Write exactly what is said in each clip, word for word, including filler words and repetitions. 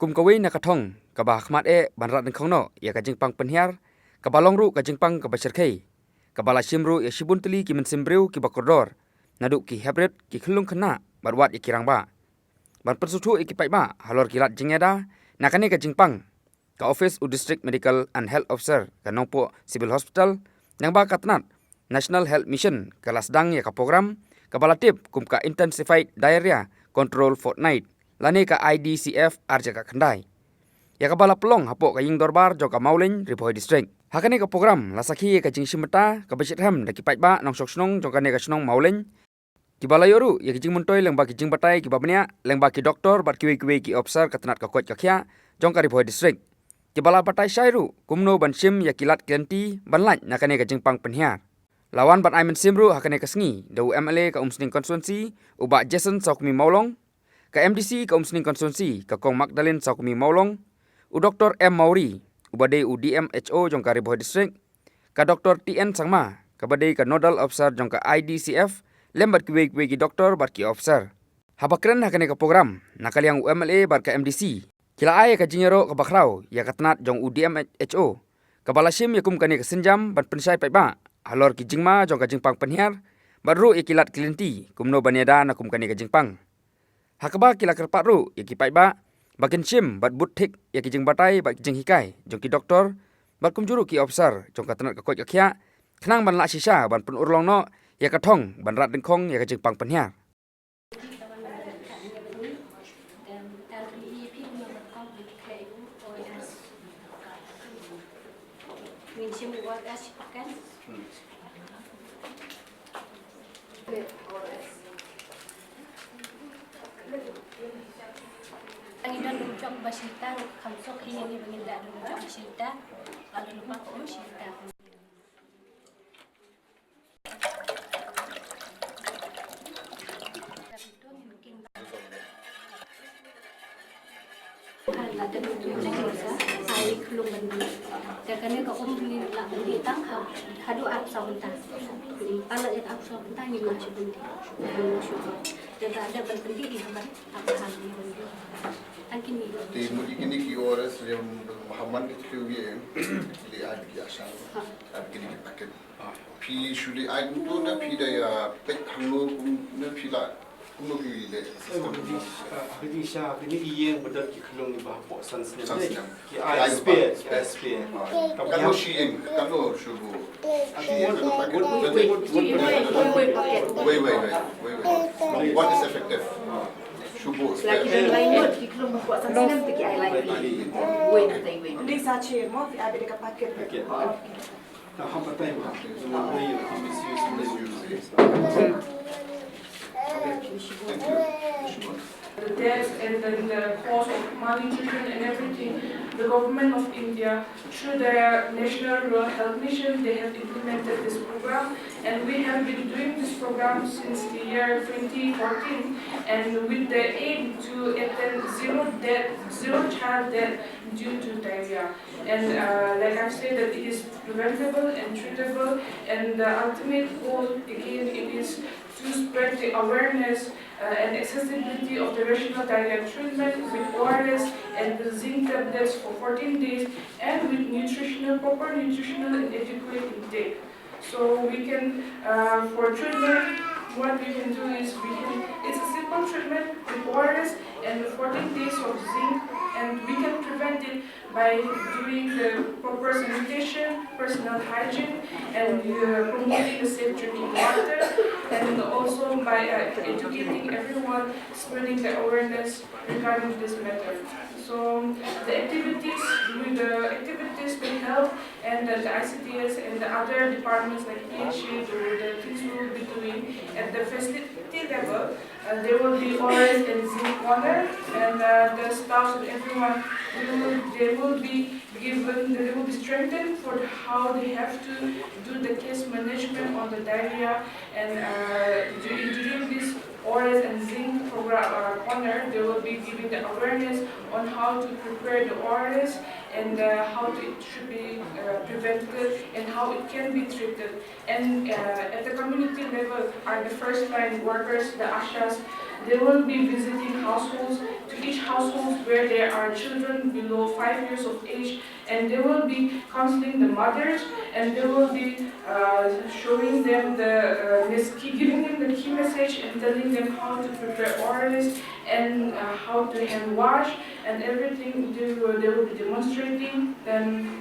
Kum kawei na ka thong kaba hakhmat eh ban rat nyngkong noh ïa ka jingpang pynhiar, kaba long ruh ka jingpang kaba shyrkhei, kaba la shim ruh ïa shibun tylli ki mynsiem briew kiba kordor, naduh ki heprit, ki khyllung khynnah bad wat ïa ki rangbah, ban pynsngewthuh ïa ki paidbah halor ki lad jingïada na kane ka jingpang, ka ophis u District Medical and Health Officer ka Nongpoh Civil Hospital, lyngba ka tnat National Health Mission, ka la sdang ïa ka program kaba la tip kum ka Intensified Diarrhea Control Fortnight, lane ka I D C F ar jaka khyndai, ïa kaba la pynlong hapoh ka ïing dorbar jong ka Mawlein, Ri Bhoi District. Ha kane ka program la sakhi ïa ka jingshim bynta kaba shitrhem da ki paidbah nongshong shnong jong kane ka shnong Mawlein, kiba la ïoh ruh ïa ki jingmyntoi lyngba ki jingbatai kiba bniah lyngba ki doktor bad kiwei kiwei ki ophisar ka tnat ka koit ka khiah jong ka Ri Bhoi District, kiba la batai shai ruh kumno ban shim ïa ki lad ki lynti ban lait na kane ka jingpang pynhiar. La wan ban ai mynsiem ruh ha kane ka sngi da u M L A ka Umsning Constituency, u Bah Jason Sawkmie Mawlong, ka M D C ka Umsning Constituency, ka Kong Magdalene Sawkmie Mawlong, u Doktor M Mawrie, uba dei u D M H O jong ka Ri Bhoi District, ka Doktor T N Sangma, kaba dei ka Nodal Officer jong ka I D C F, lem bad kiwei kiwei ki doktor bad ki ophisar. Haba kren ha kane ka program, na ka liang u M L A bad ka M D C ki la ai ïa ka jingïaroh kaba khraw ïa ka tnat jong u D M H O, kaba la shim ïa kum kane ka sienjam ban pynshai paidbah halor ki jingma jong ka jingpang pynhiar, bad ruh ïa ki lad ki lynti kumno ban ïada na kum kane ka jingpang. Ha kaba ki la kyrpad ruh ïa ki paidbah ba kin shim bad bud thik ïa ki jingbatai bad ki jinghikai jong ki doktor bad kumjuh ruh ki ophisar jong ka tnat ka koit ka khiah, khnang ban lah shisha ban pynurlong noh ïa ka thong ban rat nyngkong ïa ka jingpang pynhiar. Ngi don dum jok ba shita, kam sok hi ngi ba ngin da dum jok ba shita, ba dum ba ko shita. Te kane ka um ni la bynta tang ha, haduh arphew saw bynta. Palat ïa arphew saw bynta ngim lah shuh bynta. Ngim lah shuh. Te da da ban bynta ïa ban arphew saw bynta. Tang kine. Te mut ïa kine ki O R S ïa ba man ki tiew ïa ki leh ai ki ïa shan. Ha. Ar kine ki packet. Phi shu leh ai kumto ne phi da ïa peit hangno kum ne phi la kumno phi leh system. Bidi sha, bidi sha, bidi ïeng ba dot ki khlong ba hapoh san snem. San snem. Ki ai spare, ki ai spare. Katno shi ïeng, katno shu buh. Wei, wei, wei, wei, wei. What is effective? Shu buh spare. Lagi dah lain kot, ki khlong ba hapoh san snem tu ki ai lain. Wei, wei, wei. Ni sa che mo, ki ai bidi ka packet. Packet. Ka hap batai ba, jong wei ki misuse, misuse. Thank you. The death and then the cause of malnutrition and everything, the government of India, through the National Rural Health Mission, they have implemented this program, and we have been doing this program since the year twenty fourteen, and with the aim to attain zero death, zero child death due to diarrhea. And uh, like I've said, that it is preventable and treatable, and the ultimate goal again, it is to spread the awareness uh, and accessibility of the rational diarrhea treatment with O R S and the zinc tablets for fourteen days, and with nutritional, proper nutritional and adequate intake. So we can, uh, for treatment, what we can do is we can, it's a simple treatment with O R S and the fourteen days of zinc, and we can prevent it by doing the proper sanitation, personal hygiene, and uh, promoting the safe drinking water, and also by uh, educating everyone, spreading the awareness regarding this matter. So the activities, with the activities, the health, and the I C D S and the other departments like P H E, the, the things we will be doing at the facility level. Uh, there will be O R S and zinc corner, and uh, the staffs and everyone, they will, they will be given, they will be strengthened for how they have to do the case management on the diarrhea. And uh, during, during this O R S and zinc program uh, corner, they will be giving the awareness on how to prepare the O R S and uh, how it should be uh, prevented and how it can be treated. And uh, at the community level are the first line workers, the ASHAs. They will be visiting households, to each household where there are children below five years of age, and they will be counseling the mothers, and they will be uh, showing them the uh, mes- giving them the key message and telling them how to prepare orals and uh, how to hand wash and everything. They will, they will be demonstrating. Then,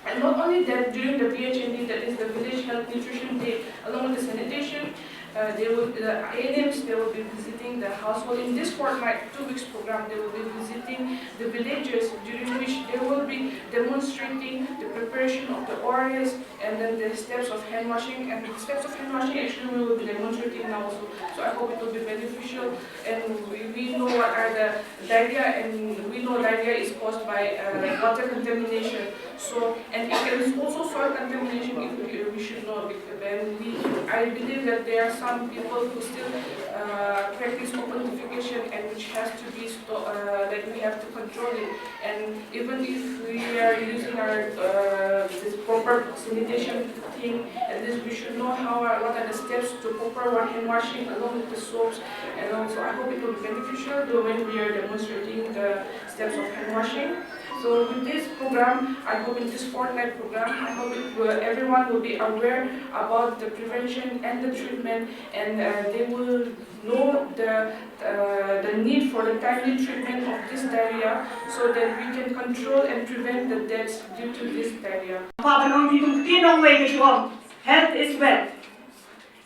and not only that, during the V H N D, that is the Village Health Nutrition Day, along with the sanitation, uh, they will, the A N Ms, they will be visiting the household. In this fortnight, two weeks program, they will be visiting the villages, during which they will be demonstrating the preparation of the orals and then the steps of hand washing. And the steps of hand washing, actually, we will be demonstrating now also. So I hope it will be beneficial. And we, we know what are the diarrhea, and we know diarrhea is caused by uh, water contamination. So, and it is also soil contamination, if we, we should know. Bec- When we, I believe that there are some people who still uh, practice open defecation, and which has to be sto- uh, that we have to control it. And even if we are using our uh, this proper sanitation thing, at least we should know how are, what are the steps to proper hand washing along with the soaps. And also, I hope it will be beneficial though when we are demonstrating the steps of hand washing. So with this program, I hope in this fortnight program, I hope it will, everyone will be aware about the prevention and the treatment, and uh, they will know the uh, the need for the timely treatment of this diarrhea, so that we can control and prevent the deaths due to this diarrhea. Pha ban ong ki tung ki nong wei ka shuwa. Health is wealth.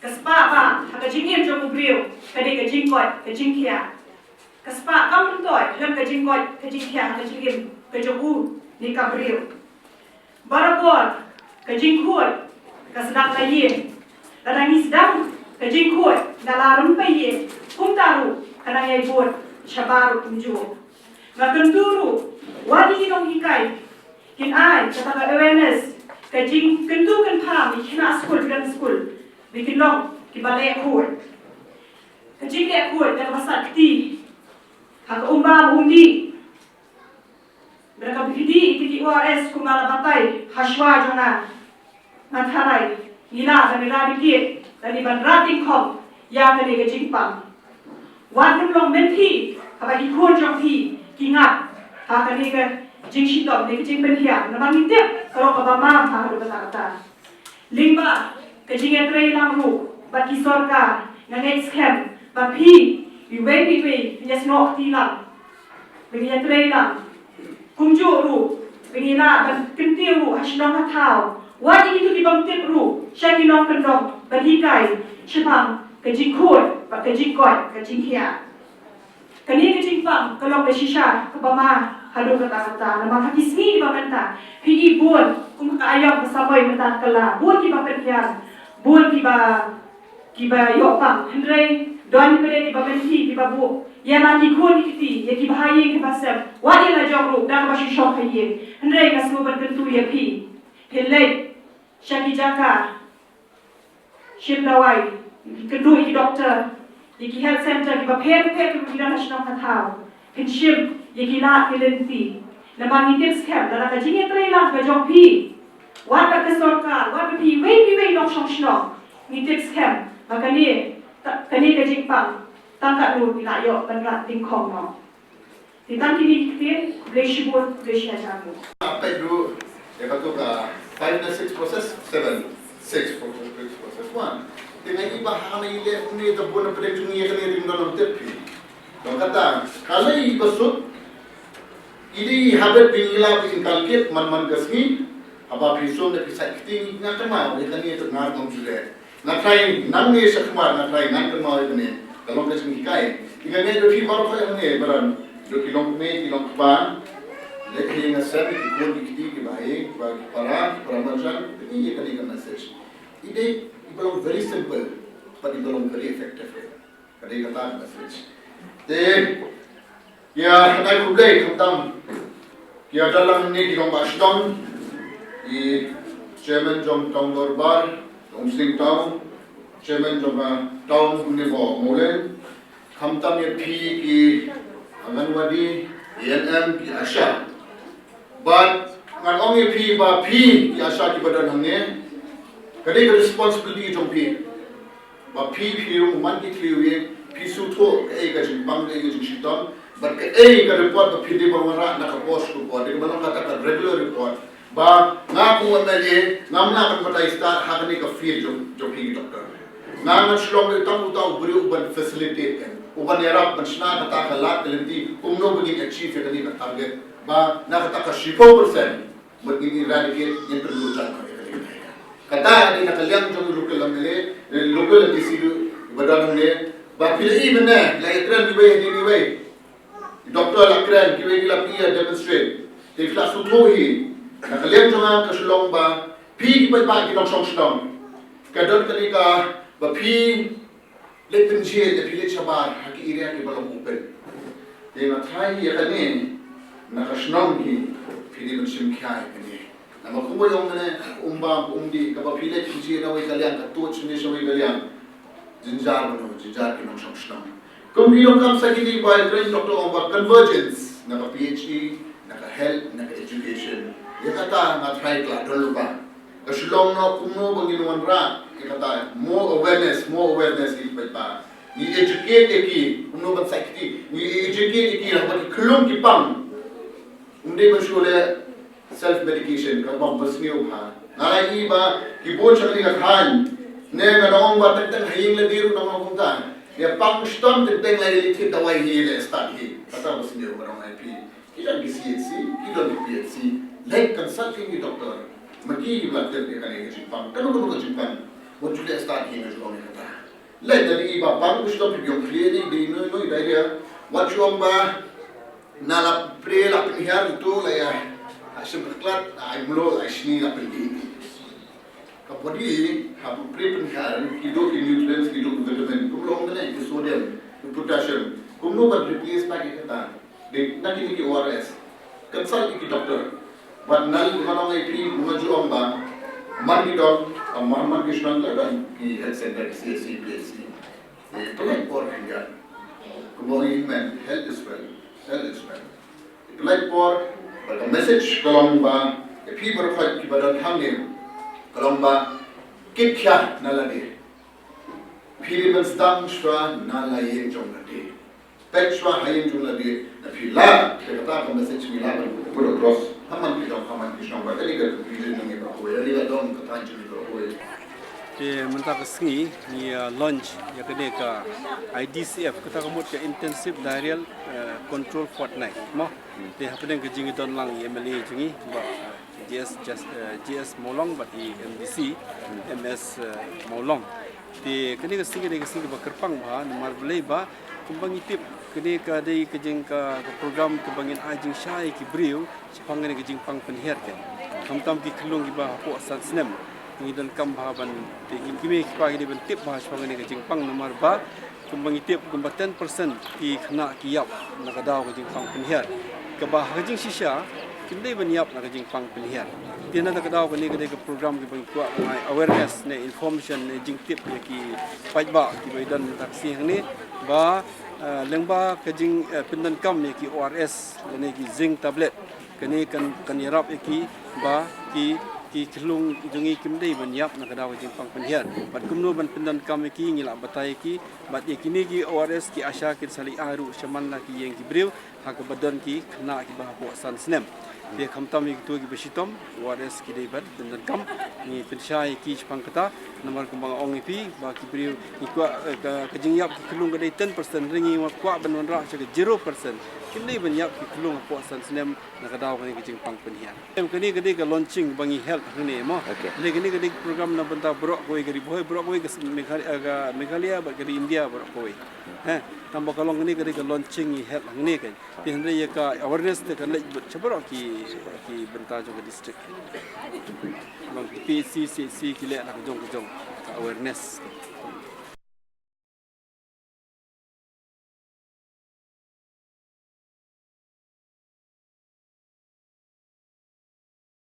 Ka spah ba ha ka jingim jong u briew ka dei ka jingkoit ka jingkhiah. Ka spah kam myntoi lem ka jingkoit ka jingkhiah ha ka jingim ka jong u ne ka briew. Barabor ka jingkhuid ka sdang la ïing. Lada ngi sdang ka jingkhuid da la rem pa ïing, kumta ruh ka nang ïai bud shabar ruh kumjuh. Nga kyntu ruh wat ïa ki nonghikai kin ai kata ka awareness, ka jingkyntu kynpham ïa ki khynnah skul, ki don skul, ba kin long kiba leh khuid. Ka jingleh khuid da kaba sat kti ha ka um bam um dih. Ba da kaba phi dih ïa ki O R S kumba la batai ha shuwa jong nga, nga tharai ngi lah ban eradicate lane ban rat dyngkhong ïa kane ka jingpang. Wat nym long mynthi haba ki khun jong phi ki ngap ha kane ka jingshitom ne ka jingpynhiar, namar ngi tip ka long kaba mam ha haduh katta katta. Lyngba ka jingïatreilang ruh bad ki sorkar, nga ngeit skhem ba phi iwei pa iwei phin ïasnoh kti lang, phin ïatrei lang. Kumjuh ruh phin ïa lah ban kyntiew ruh ha shnong ha thaw, wat ïa kito ki bym tip ruh sha ki nongkyndong ban hikai shaphang ka jingkhuid bad ka jingkoit ka jingkhiah. Kane ka jingpang ka long ka shisha kaba ma haduh katta katta, namar ha ki sngi kiba mynta phi i bun kum ka aïom ka samoi mynta ka la bun kiba pynhiar, bun kiba kiba ïoh pang, hynrei don kiba dei kiba mynthi kiba buh ïa la ki khun ki kti, ïa kiba ha ïing kiba sem, wat ïa la jong ruh da kaba shu shong ha ïing. Hynrei nga sngew ban kyntu ïa phi, phin leit sha ki jaka shim dawai, kynduh ïa ki doktor, ïa ki health centre kiba pher pher kiba ki don ha shnong ha thaw. Phin shim ïa ki lad ki lynti. Namar ngi tip skhem lada ka jingïatreilang ka jong phi, wat ka sorkar, wat phi iwei pa iwei nongshong shnong, ngi tip skhem ba kane, kane ka jingpang tang katno ngi lah ïoh ban rat dyngkhong noh. Te tang kine ki ktien, khublei shibun, khublei shihajar nguh. Nga peit ruh ïa kato ka five na six process, seven, six process, six process one. Te nga i ba ha kane i leh kumne, te bun na pdeng jong ngi ïa kane te ngim don lam tip phi. Don kata ka lei ba suk i dei habit ba ngi lah ba inculcate man man ka sngi. Haba phi sum da phi sait kti, nga kynmaw ïa kane te nga ngam ju leh. Nga trai nangne sha khmat, nga trai ngan kynmaw ïa kane. Ka long ka jinghikai. Te nga ngeit ba phi baroh hangne ba don, da ki long kmie ki long kpa, leit ha ïing ha sem, ki khun ki kti, ki bahaïing, ki para, ki para marjan, phin i ïa kane ka message. I dei iba long very simple, but iba long very effective. Ka dei kata ka message. Te ïa kata khublei khamtam. Ïa da lang ne ki long ba sdang, i chairman jong Town Dorbar, Umsning Town, chairman jong ka town ne ba Mawleng, khamtam ïa phi ki Anganwadi, A N M, ki ASHA. Bad ngan ong ïa phi ba phi, ïa sha ki ba don hangne, ka dei ka responsibility jong phi. Ba phi, phi rung man ki three wing, phi sngewthuh kaei ka jingpang, kaei ka jingshitom. Bad kaei ka report ba phi dei ban wanrah na ka por sha ka por, dei ban long kata ka regular report. Ba nga kum u M L A ngam lah ban batai stad ha kane ka field jong, jong phi ki doctor. Nga ngan shu long tang uta u briew uban facilitate, kan, uban ïarap ban shna kata ka lad ka lynti kumno ba ngin achieve ïa kane ka target. Ba na kata ka shiphew percent, bad ngin eradicate, ngin pynlut jam ïa kane ka. Kata dei na ka liang jong u local M L A, eh, local M D C ba don hangne. Ba phi la i mynne, la ïakren kiwei hadien iwei. Doctor la kren, kiwei ki la phi ïa demonstrate. Te phi la sngewthuh hi. Na ka liang jong nga ka shu long ba phi ki paidbah ki nongshong shnong, ka don kane ka ba phi leit pynjhieh, leit pynjhieh shabar ha ki area kiba long open. Te nga tharai ïa kane, na ka shnong hi phi dei ban shim khia ïa kane. Namar kumba ong kane, um bam um dih, kaba phi leit pynjhieh na wei ka liang, ka tuid shane sha wei ka liang. Jynjar mano, jynjar ki nongshong shnong. Kum ki donkam sa kine ba ïa kren doctor ong ba convergence na ka P H E, na ka health, na ka education. Ïa kata nga tharai ka la don lypa. Ka shu long noh kumno ba ngin wanrah ïa kata, more awareness, more awareness ïa ki paidbah. Ngi educate ïa ki kumno ban sait kti, ngi educate ïa ki haba ki khyllung ki pang. Um dei ban shu leh self medication, ka bym sngewbha. Nga la i ba ki bun sha kane ka thaiñ, ne nga ong ba teng teng ha ïing lade ruh nang ong kumta. Ïa pang shitom teng teng la ïa leit thied dawai hi, leh stad hi. Kata ba sngewbha, nga ong ïa phi. Ki don ki C H C, ki don ki P H C, leit consult ki doctor. Ma ki ba la tip ïa kane ka jingpang, kano kano ka jingpang. Wat ju leh stad hi, nga ju ong ïa kata. Leit da dei ba pang, u shlom phi biang khlieh ni, dei noi noi diarrhea. Wat ju ong ba na la pre la pynhiar, uto la ïa ha shem ka klat, ai mluh, ai shni la pynhiar. Ka body haba pre pynhiar, ki duh ki nutrients, ki duh ki vitamin, kum long kane, ki sodium, ki potassium. Kumno ban replace ba ki kata. Dei na kine ki O R S. Consult ki doctor. Bad ngan, ngan ong ïa phi, nga ju ong ba man ki don, man, man ki shnong la don ki health center, ki C H C, P H C. Ïa pynlait por phin ïa. Kumba ong ïa i hynmen, health is wealth. Health is wealth. Ïa pynlait por, bad ka message ka long ba ïa phi baroh kiba don hangne, ka long ba kit khia na lade. Phi dei ban sdang shuwa na la ïing jong lade. Peit shuwa ha ïing jong lade, na phi lah, te kata ka message ngi lah ban put across ha man ki jong, ha man ki shnong, ba kane ka vision jong ngi baroh kawei, ïa la don ka thaiñ jong ngi baroh kawei. Te mynta ka sngi ngi, uh, launch ïa kane ka I D C F, kata ka mut ka Intensive Diarrheal, uh, Control Fortnight, mo. Te hapdeng ka jingdon lang i M L A jong ngi, ba, uh, G S, J S, uh, G S Mawlong bad i M D C, M S, uh, Mawlong. Te kane ka sngi, kane ka sngi kaba kyrpang bha, namar balei ba kumba ngi tip, kane ka dei ka jing ka, ka program kaba ngin ai jingshai ki briew shaphang kane ka jingpang pynhiar, kan. Khamtam ki khyllung kiba hapoh san snem. Ngi donkam bha ban, te ki kmie ki kpa ki dei ban tip bha shaphang kane ka jingpang, namar ba kumba ngi tip, kumba ten percent ki khynnah ki ïap na ka daw ka jingpang pynhiar, kaba ha ka jingshisha kim dei ban ïap na ka jingpang pynhiar. Te na ka daw kane ka dei ka program kaba ngi kwah ban ai awareness ne information ne jingtip ïa ki paidbah kiba don mynta ka sngi hangne ba, eh, lyngba ka jing, eh, pyndonkam ïa ki O R S lane ki zinc tablet, kane kan, kan ïarap ïa ki ba ki, ki khyllung jong ngi kim dei ban ïap na ka daw ka jingpang pynhiar. Bad kumno ban pyndonkam ïa ki, ngi lah batai ïa ki. Bad ïa kine ki O R S ki ASHA kin sa leit ai ruh shaman la ki ïing ki briew ha kaba don ki khynnah kiba hapoh san snem. Te khamtam ïa kito kiba shitom, O R S ki dei ban pyndonkam. Ngi pynshai ïa ki shaphang kata, namar kumba nga ong ïa phi ba ki briew, ngi kwah, eh, ka, ka jingïap ki khyllung ka dei ten percent, hynrei ngi kwah ban wanrah sha ka zero percent. Kim dei ban ïap ki khyllung hapoh san snem na ka daw kane ka jingpang pynhiar. Em, kane ka dei ka launching ba ngi held hangne, mo. Okay. Kane, kane ka dei ka program na bynta baroh kawei ka Ri Bhoi, baroh kawei ka Meghalaya, eh, ka Meghalaya bad ka ri India baroh kawei. He, tang ba ka long kane ka dei ka launching ngi held hangne, kan. Te hynrei ïa ka awareness te ka leit beit sha baroh ki, ki bynta jong ka district. Long ki P H C, C H C ki leh la ka jong ka jong ka awareness.